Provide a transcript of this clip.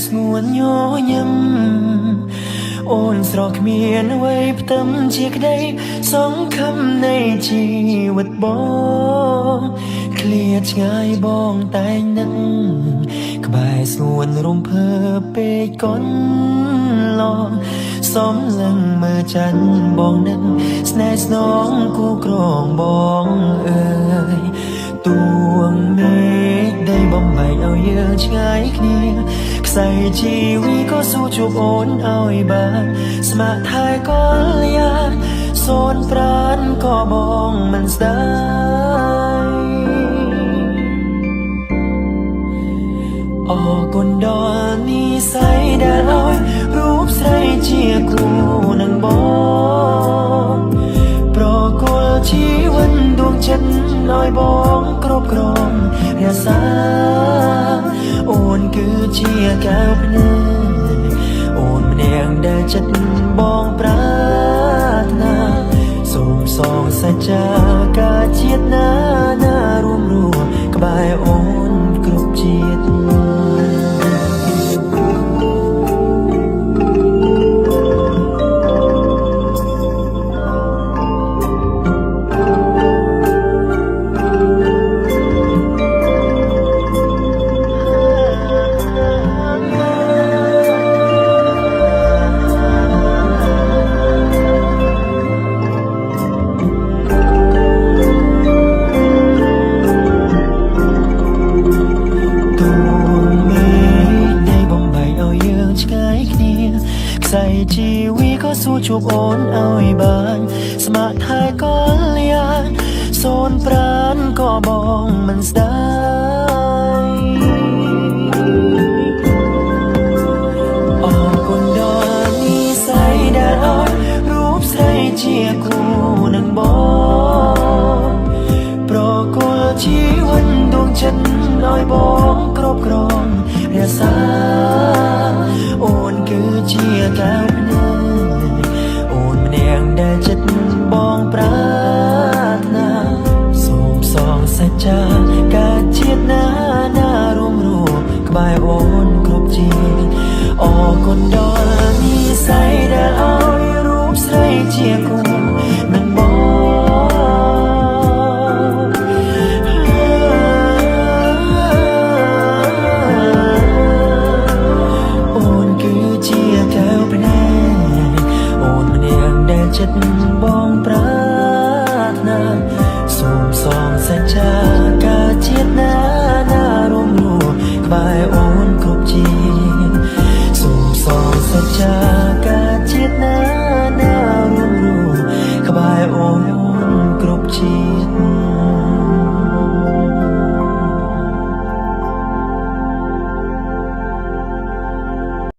ស្ងួនញញឹមអូនស្រស់គ្មានអ្វីផ្ទឹមជាក្តីសង្ឃឹមនៃជីវិតបងឃ្លាឆ្ងាយបងតែងនឹកក្បែរស្ងួនរំភើបពេកកន្លងសំលឹងមើលច័ន្ទបងនឹកស្នេហ៍ស្នងគូក្រងបងអើយទួងមេឃដីបំបែកឲ្យយើងឆ្ងាយគ្នាខ្សែជីវិតក៏ស៊ូជួបអូនឲ្យបានស្ម័គ្រថែកល្យាសូនប្រានក៏បងមិនស្ដាយអរគុណដល់និស័យដែលឲ្យរូបស្រីជាគូនឹងបងប្រគល់ជីវិតដួងចិត្តឲ្យបងគ្រប់គ្រងរក្សាអូនគឺជាកែវភ្នែកអូនម្នាក់ដែលចិត្តបងប្រាថ្នាសូមសងសច្ចាកាជាតិណាណារួមរស់ក្បែរអូនគ្រប់ជាតិខ្សែជីវិតក៏ស៊ូជួបអូនឲ្យបានស្ម័គ្រថែកល្យាសូនប្រានក៏បងមិនស្ដាយអរគុណដល់និស័យដែលឲ្យរូបស្រីជាគូនឹងបងប្រគល់ជីវិតដួងចិត្តឲ្យបងគ្រប់គ្រងរក្សាអូនគឺជាកែវភ្នែកអូនម្នាក់ដែលចិត្តបងប្រាថ្នាសូមសងសច្ចាកាជាតិណាណារួមរស់ក្បែរអូនគ្រប់ជាតិអរគុណដល់និស័យដែលឲ្យរូបស្រីជាគូនឹងបងចិត្តបងប្រាថ្នាសូមសងសច្ចាកាជាតិណាណារួមរស់ក្បែរអូនគ្រប់ជាតិសូមសងសច្ចា